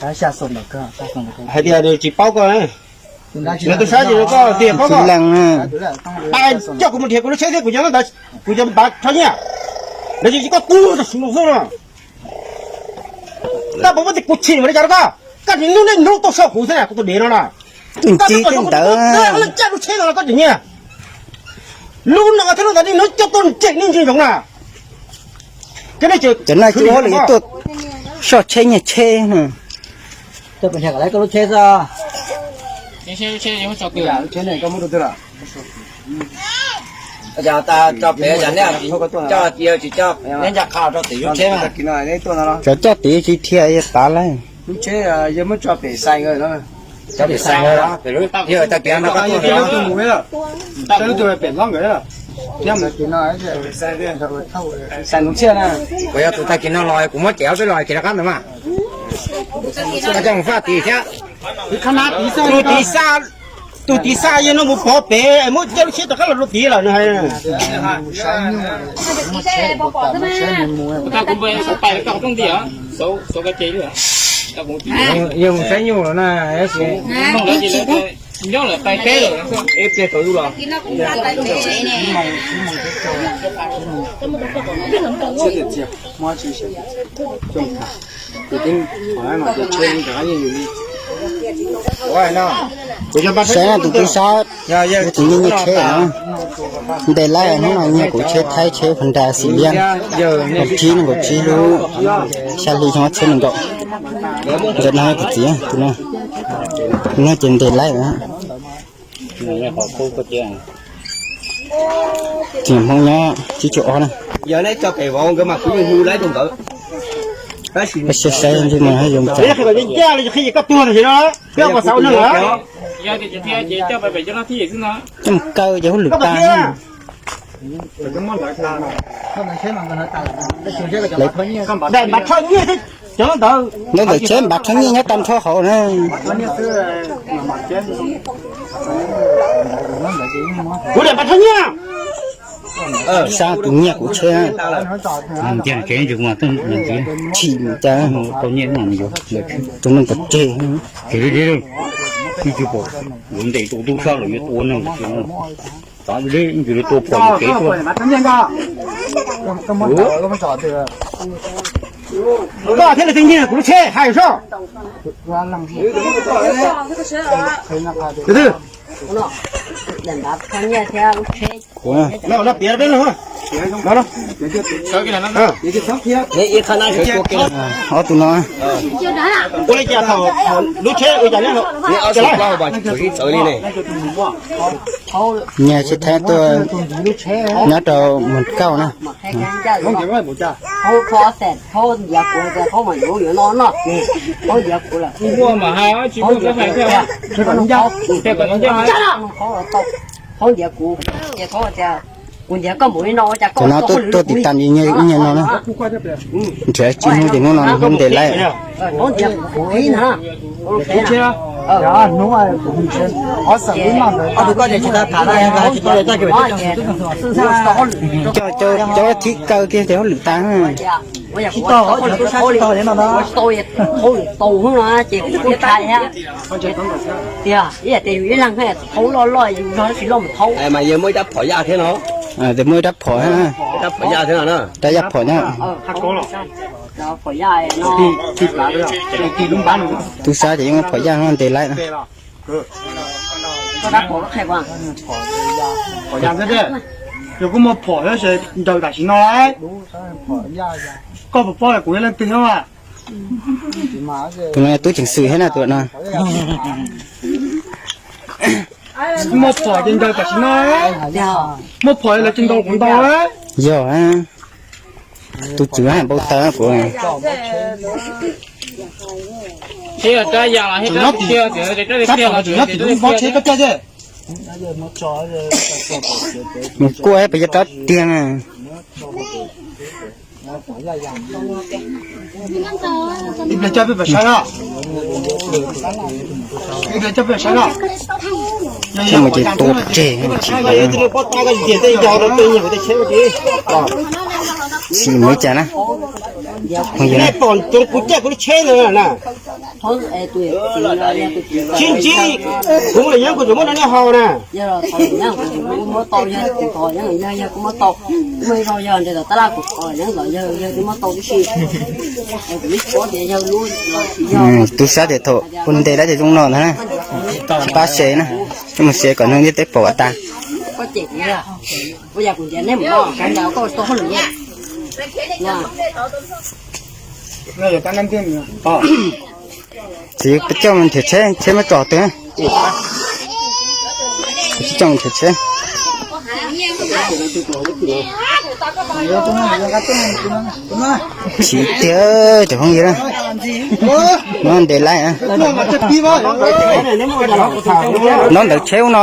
Hais tias nws tsis paub koj, nws tus saib ces koj tias paub koj. Pais coj kuv mus nrhiav kuv lub tsheb thiab kuv cov ntawv, kuv cov npav rho nyiaj. Lawv tsis koj tub tag su xwb no. Koj puas muab tias kuv chim mas li cas rau koj? Koj tsis hnub nej hnub tuaj saib kuv xwb na, kuv tus dev no na. Tus ntsib tej ntawd lub tsheb no koj tsis nyiaj. Lub no thiab lub ntawd nej hnub coj tuaj ntseg nej ntsia ntsoov na. Cov no tsis ua li tuaj soj tsheb nyiag tsheb na. Tso pem, tso pem, tso pem. Cov coj tid tsis dhia yog tav lawm. Kuv yog tus tag kis no los kuv muab cem ob peb los kiag rov qab ntawd mas. Coj mus faj tid thiab. Tus tid xaj, tus tid xaj yog no mus pov pem muab coj lub tsheb rov qab los rau tid lawm no. Yog mus saib nyuj los na. Saib tus tub sab, tus nyiag nyiag tsheb na. Ntes laib hnub no nyiag kuv tsheb Thaib, tsheb Honda Xim Liab, kaum tsib nees nkaum tsib lub, xya hli xyoo ob txhiab nees nkaum. Ntawm no kuv txiv, tus no ces ntes laib. Txiv Hmoob nyob tsib caug ob na. Saib saib ntsej muag zoo cas. Coj mus kaw ces hauj lwm tag. Daim npav rho nyiaj, cov ntawd tsheb npav rho nyiaj nyob tag nrho hauv na. Kuv daim npav rho nyiaj. Sab tus nyiag kuv tsheb. Chim cas, tus neeg pov tseg. Ib tug pom yuav ntes tus tub sab los yuav tua neeg. Tav li ntsis li tua pom kev tuaj. Koj thiaj li tsis nyiag kuv lub tsheb hais soj. Ob tug no. Ua li cas thaum lub tsheb ua cas neb txawv li ne? Nyiag tsheb Thaib tuaj nyob rau Moos Kauj na. Cov no tuaj tiv tam nyiag no na. Nrhiav tsis hnub ces hnub no hnub ntes laib. Cov thib kaw kiag ces hauj lwm tas. Mas yog muaj ib rab phom yaj thiab no. Muaj ib rab phom thiab, rab yaj phom nyob. Tub sab ces yeej muaj phom yaj no ntes laib. Yog kuv muaj phom nraws tam sim no lawm, koj puas paub kuv yog leej twg? Tus no tub ceev xwm thiab na tus no. Muaj phom ces nraws tam sim no, muaj phom lawv ces ntaus kuv ntau. Yog, tus tswv npau taws kuv. Nyob tim lub mob tsheb koj coj. Mus kuaj pes yog rab tiag. Ib pliag coj peb pam saib os. Ib pliag coj peb pam saib os. Coj mus ces tua tseg. Sim mus li cas na? Nej pom kuv caij kuv lub tsheb ntawd na. Tsis ntsim, kuv lwm yeeb kuv tsuas muab rau nej haus na. Tub sab tias thaum ua ntes lawm tias zoo no ntag na, tsis pab sev na, coj mus sev kom neeg ntiaj teb pom kom tas. Txiv, peb coj mus nrhiav tsheb, tsheb muab tso twg? Peb coj mus nrhiav tsheb. Tsis tiag, cov phooj ywg, no ntes laib. Ntaub ntawv tsheb ub no,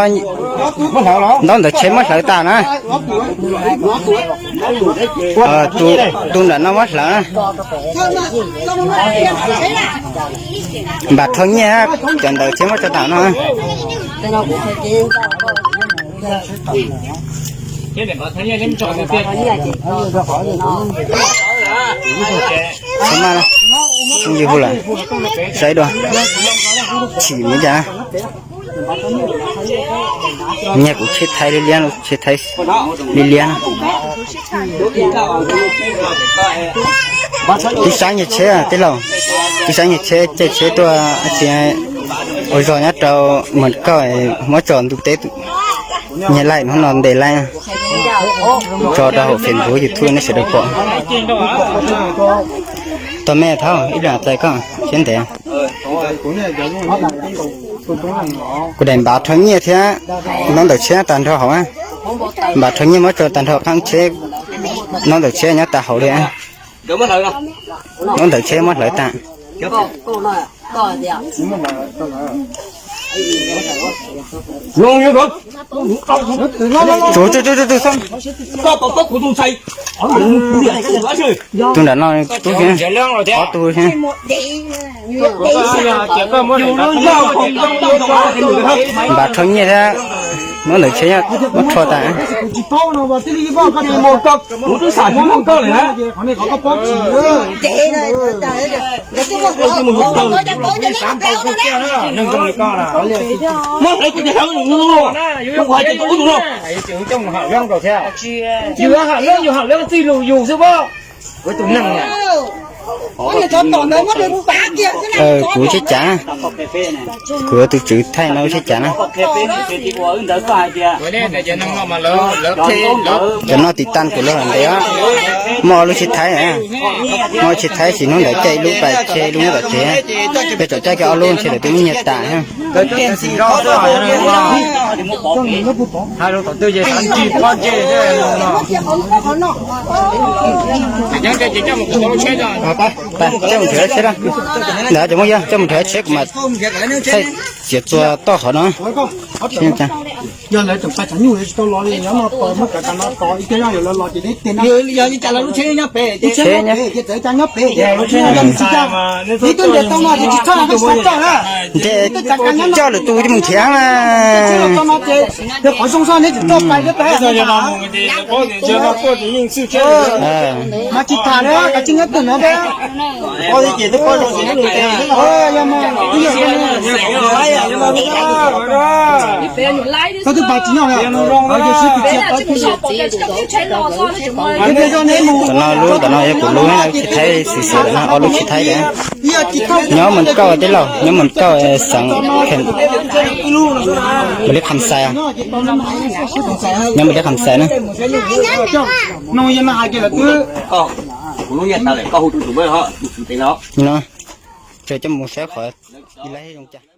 ntaub ntawv tsheb muab hlawv tas na. Tus nram no muab hlawv na. Npam rho nyiaj, cov ntawv tsheb muab tso tas no. Tsis maj, hu lawm, saib dua, chim li cas. Nyiag kuv tsheb Thaib liab liab, tsheb Thaib liab liab. Tib sab nyiag tsheb tij laug, tib sab nyiag tsheb, caij tsheb tuaj ua zog nyob rau Moos Kauj, muab tso ntuj teb, nyiag laij hnub no ntes laij, tso rau hauv Facebook YouTube nej sawv daws pom. Tog me thaub ib leeg txais koj siab ntev. Kuv daim npav rho nyiaj thiab ntaub ntawv tsheb tag nrho hauv. Npav rho nyiaj muab tso tag nrho qab tsheb, ntaub ntawv tsheb nyob tas hauv li. Ntaub ntawv tsheb muab hlawv tas. Tus nram no tub, ob tug. Npav rho nyiaj thiab ntaub ntawv tsheb muab rho tas. Kuv tsheb cav, kuv tus tswv thaij no tsheb cav na. Cov no tiv tauj kuv lawm ntev, muaj ob lub tsheb Thaib, muaj tsheb Thaib tsis hnub ntawd caij ib lub pais tsheb lub nyob tom tsev, peb tsom caij kiag ob lub ntshe lawv twb muab nyiag tas. Coj mus nrhiav tsheb, ntawd cov muaj yog coj mus nrhiav tsheb kuv mam thaij txiav txuas toj qhov no. Tsheb nyob, ntshe coj lwm tus coj mus nrhiav mas. Tam no lub, tam no yog kuv lub, lub tsheb Thaib xwb xwb, ob lub tsheb Thaib tias nyob Moos Kauj tij laug, nyob Moos Kauj xeev Npaus Lis Kham Xais, nyob Npaus Lis Kham Xais na. Ces coj mus saib qhov ib lab zoo cas.